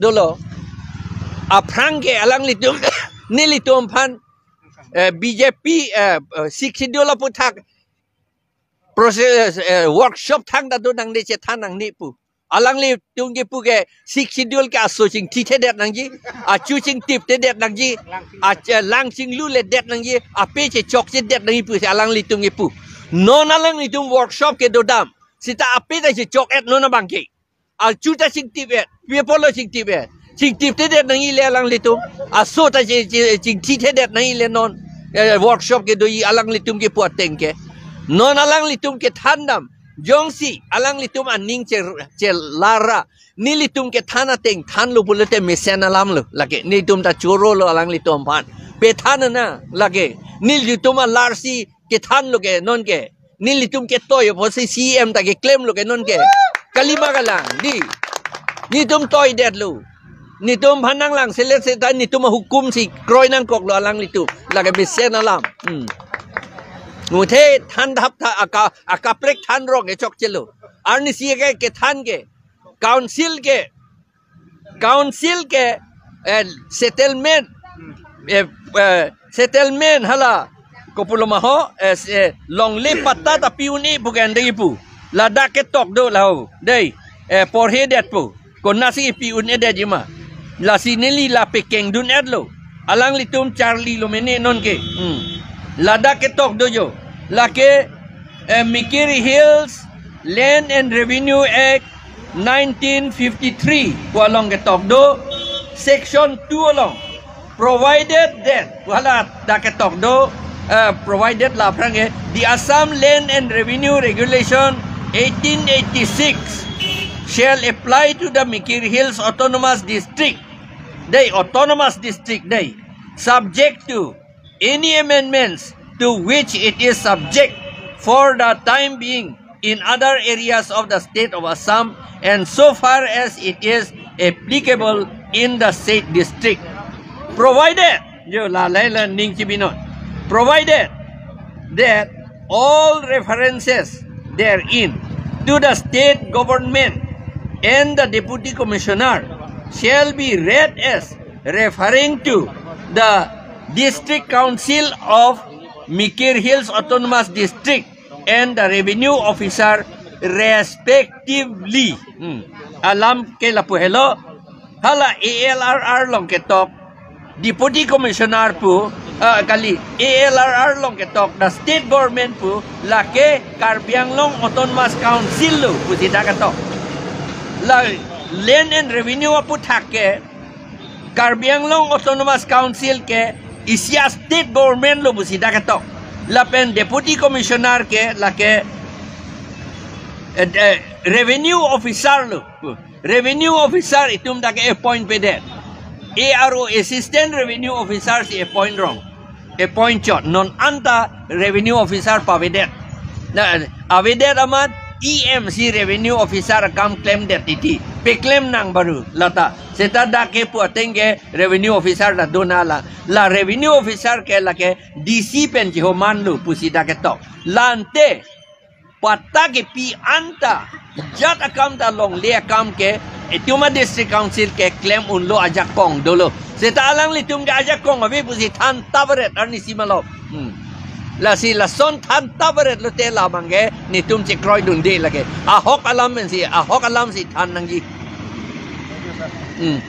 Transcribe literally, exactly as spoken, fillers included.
dolo. Aphrang ke alanglitum, nelitum aphan, eh, B J P, eh, eh, Sixth Schedule aputhak process, eh, workshop thangta do nangne chethan nangne pu. Alanglitum kepu ke Sixth Schedule ke aso chingthithedet nangji, achu chingtipthedet nangji, a, eh, lang chingluledet nangji, ape chechokchedet nangji pusi alanglitum kepu. Non alanglitum workshop kedodam, seta ape ta chechok-et non abangke. Achu ta chingtip-et, pi apotlo chingtip-et. Chingtipthedet nangji le alanglitum. Aso ta chi, chi, chingthithedet nangji le non. Eh, workshop kedoji alanglitum kepu ateng ke. Non alanglitum kethandam. Jongsi alanglitum aning che, chelara. Nelitum kethan ateng thanlo pulote mesen alamlo. Lake nelitum ta chorolo alanglitum aphan. Pethan na lake. Nelitum alarsi kethanlo ke non ke. Nelitum ketoi apotsi C E M ta keklemlo ke non ke. Kalima kalang, dei. Nelitum toidetlo. Nelitum aphan nanglang selet seta nelitum ahukum si kroi nangkoklo alanglitum. Lake mesen alam. Hmm. Muthe thandap tha aka, akaprek thanrong kechokchelo. Arnisi ke kethan ke. Council ke, council ke, eh, settlement, eh, eh, settlement hala, kopulo ma ho, eh, se, longle patta ta pi un-e pu ke andei pu. Ladak ketok do la ho, dei, eh, porhedet pu. Konatsi pi un-edet jima. Lasi neli la pekengdun-etlo. Alanglitum charlilo mene non ke. Hmm. Ladak ketok do jo. Lake, eh, Mikir Hills Land and Revenue Act nineteen fifty-three pu along ketok do, section two along, provided that, pu hala dak ketok do, eh, provided la aphrang ke, the Assam Land and Revenue Regulation eighteen eighty-six shall apply to the Mikir Hills Autonomous District. Dei, Autonomous District dei, subject to any amendments to which it is subject for the time being in other areas of the state of Assam and so far as it is applicable in the said district. Provided, jo la lai la ning chibinon. Provided that all references therein to the state government and the deputy commissioner shall be read as referring to the District Council of Mikir Hills Autonomous District and the revenue officer respectively. Hmm. Alam ke lapu helo, hala A L R R along ketok, Deputy Commissioner pu, ah, kali, A L R R along ketok, the state government pu, lake Karbi Anglong Autonomous Council lo, pusi dak ketok. La Land and Revenue aputhak ke, Karbi Anglong Autonomous Council ke isi a-state government lo pusi dak ketok. Lapen Deputy Commissioner ke lake, eh, eh, Revenue Officer lo. Revenue Officer itum dak ke-appoint pedet. A R O, Assistant Revenue Officer si appoint rong. Appoint chot. Non anta Revenue Officer pavedet. Na, avedet amat E M si Revenue Officer akam klemdet titi. Peklem nang baru lata. Seta dak kepu ateng ke Revenue Officer ta dona la. La Revenue Officer ke lake D C pen chihoman lo pusi dak ketok. La ante patta kepi anta jat akam ta longle akam ke itum a-District Council keklem unlo, ajakong dolo. Seta alanglitum ke ajakong ave pusi than tavaret arnisi malom. Hmm. Lasi lason than tavaret lote labang ke nelitum chekroidunde lake. Ahok alam pensi, ahok alam si than nangji. Hmm.